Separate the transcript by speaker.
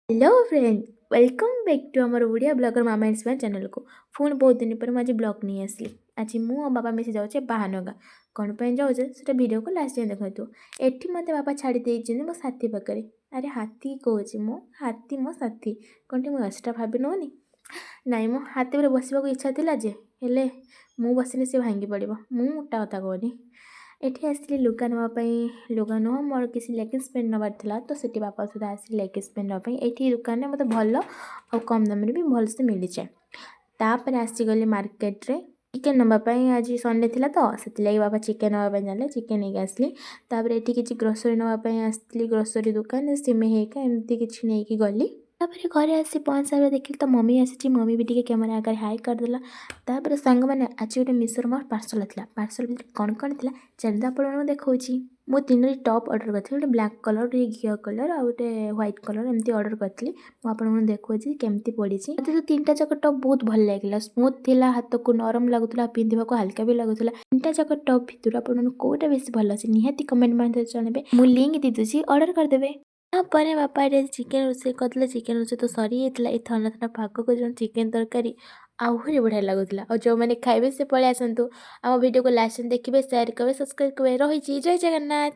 Speaker 1: Hello friend, welcome back to ଆମର Odia blogger ମାମା inspire ଚ୍ୟାନେଲକୁ। ପୁଣି ବହୁତ ଦିନ ପରେ ମୁଁ ଆଜି ବ୍ଲଗ୍ ନେଇ ଆସିଲି। ଆଜି ମୁଁ ଆଉ ବାବା ମିଶି ଯାଉଛେ ବାହାନଗା। କ'ଣ ପାଇଁ ଯାଉଛେ, ସେଟା ଭିଡ଼ିଓକୁ ଲାଷ୍ଟ ଯାଏଁ ଦେଖନ୍ତୁ। ଏଠି ମୋତେ ବାପା ଛାଡ଼ି ଦେଇଛନ୍ତି ମୋ ସାଥୀ ପାଖରେ। ଆରେ, ହାତୀ କହୁଛି ମୁଁ, ହାତୀ ମୋ ସାଥୀ। କ'ଣ ଟିକେ ମୁଁ ଏକ୍ସଟ୍ରା ଭାବି ନେଉନି? ନାଇଁ, ମୋ ହାତୀ ଉପରେ ବସିବାକୁ ଇଚ୍ଛା ଥିଲା ଯେ, ହେଲେ ମୁଁ ବସିଲେ ସେ ଭାଙ୍ଗି ପଡ଼ିବ। ମୁଁ ମୋଟା କଥା କହୁନି। ଏଠି ଆସିଲି ଲୁଗା ନେବା ପାଇଁ। ଲୁଗା ନୁହଁ, ମୋର କିଛି ଲେଗିନ୍ସ ପ୍ୟାଣ୍ଟ ନେବାର ଥିଲା। ତ ସେଠି ବାପା ସହିତ ଆସିଲି ଲେଗିନ୍ସ ପ୍ୟାଣ୍ଟ ନେବା ପାଇଁ। ଏଇଠି ଦୋକାନରେ ମୋତେ ଭଲ ଆଉ କମ୍ ଦାମରେ ବି ଭଲସେ ମିଳିଯାଏ। ତାପରେ ଆସିଗଲି ମାର୍କେଟରେ ଚିକେନ୍ ନେବା ପାଇଁ। ଆଜି ସଣ୍ଡେ ଥିଲା ତ ସେଥିଲାଗି ବାପା ଚିକେନ୍ ନେବା ପାଇଁ ଜାଣିଲେ। ଚିକେନ୍ ନେଇକି ଆସିଲି। ତାପରେ ଏଠି କିଛି ଗ୍ରୋସରୀ ନେବା ପାଇଁ ଆସିଥିଲି ଗ୍ରୋସରୀ ଦୋକାନ। ସିମେଇ ହେଇକା ଏମିତି କିଛି ନେଇକି ଗଲି। ତାପରେ ଘରେ ଆସି ପହଞ୍ଚିଲା ଦେଖିଲି ତ ମମି ଆସିଛି। ମମି ବି ଟିକେ କ୍ୟାମେରା ଆଗରେ ହାଇ କରିଦେଲା। ତାପରେ ସାଙ୍ଗମାନେ, ଆଜି ଗୋଟେ ମିଶୋରୁ ମୋର ପାର୍ସଲ ଥିଲା। ପାର୍ସଲ ଭିତରେ କ'ଣ କ'ଣ ଥିଲା, ଚାଲନ୍ତୁ ଆପଣମାନଙ୍କୁ ଦେଖାଉଛି। ମୁଁ ତିନୋଟି ଟପ୍ ଅର୍ଡ଼ର କରିଥିଲି। ଗୋଟେ ବ୍ଲାକ୍ କଲର୍, ଗୋଟେ ଘିଅ କଲର୍ ଆଉ ଗୋଟେ ହ୍ୱାଇଟ୍ କଲର୍, ଏମିତି ଅର୍ଡ଼ର କରିଥିଲି। ମୁଁ ଆପଣଙ୍କୁ ଦେଖାଉଛି କେମିତି ପଡ଼ିଛି। ମୋତେ ତ ତିନିଟା ଯାକ ଟପ୍ ବହୁତ ଭଲ ଲାଗିଲା। ସ୍ମୁଥ୍ ଥିଲା, ହାତକୁ ନରମ ଲାଗୁଥିଲା, ପିନ୍ଧିବାକୁ ହାଲକା ବି ଲାଗୁଥିଲା। ତିନିଟା ଯାକ ଟପ୍ ଭିତରୁ ଆପଣଙ୍କୁ କେଉଁଟା ବେଶୀ ଭଲ ଅଛି, ନିହାତି କମେଣ୍ଟ ମାଧ୍ୟମରେ ଜଣାଇବେ। ମୁଁ ଲିଙ୍କ୍ ଦେଇଦେଉଛି, ଅର୍ଡ଼ର କରିଦେବେ। ତାପରେ ବାପା ଏଠି ଚିକେନ୍ ରୋଷେଇ କରିଥିଲେ। ଚିକେନ୍ ରୋଷେଇ ତ ସରିଯାଇଥିଲା। ଏ ଥଣ୍ଡା ଥଣ୍ଡା ପାଗକୁ ଯେଉଁ ଚିକେନ୍ ତରକାରୀ ଆହୁରି ବଢ଼ିଆ ଲାଗୁଥିଲା। ଆଉ ଯେଉଁମାନେ ଖାଇବେ ସେ ପଳେଇ ଆସନ୍ତୁ। ଆମ ଭିଡ଼ିଓକୁ ଲାଷ୍ଟ ଦେଖିବେ, ସେୟାର କରିବେ, ସବସ୍କ୍ରାଇବ୍ କରିବେ। ରହିଛି, ଜୟ ଜଗନ୍ନାଥ।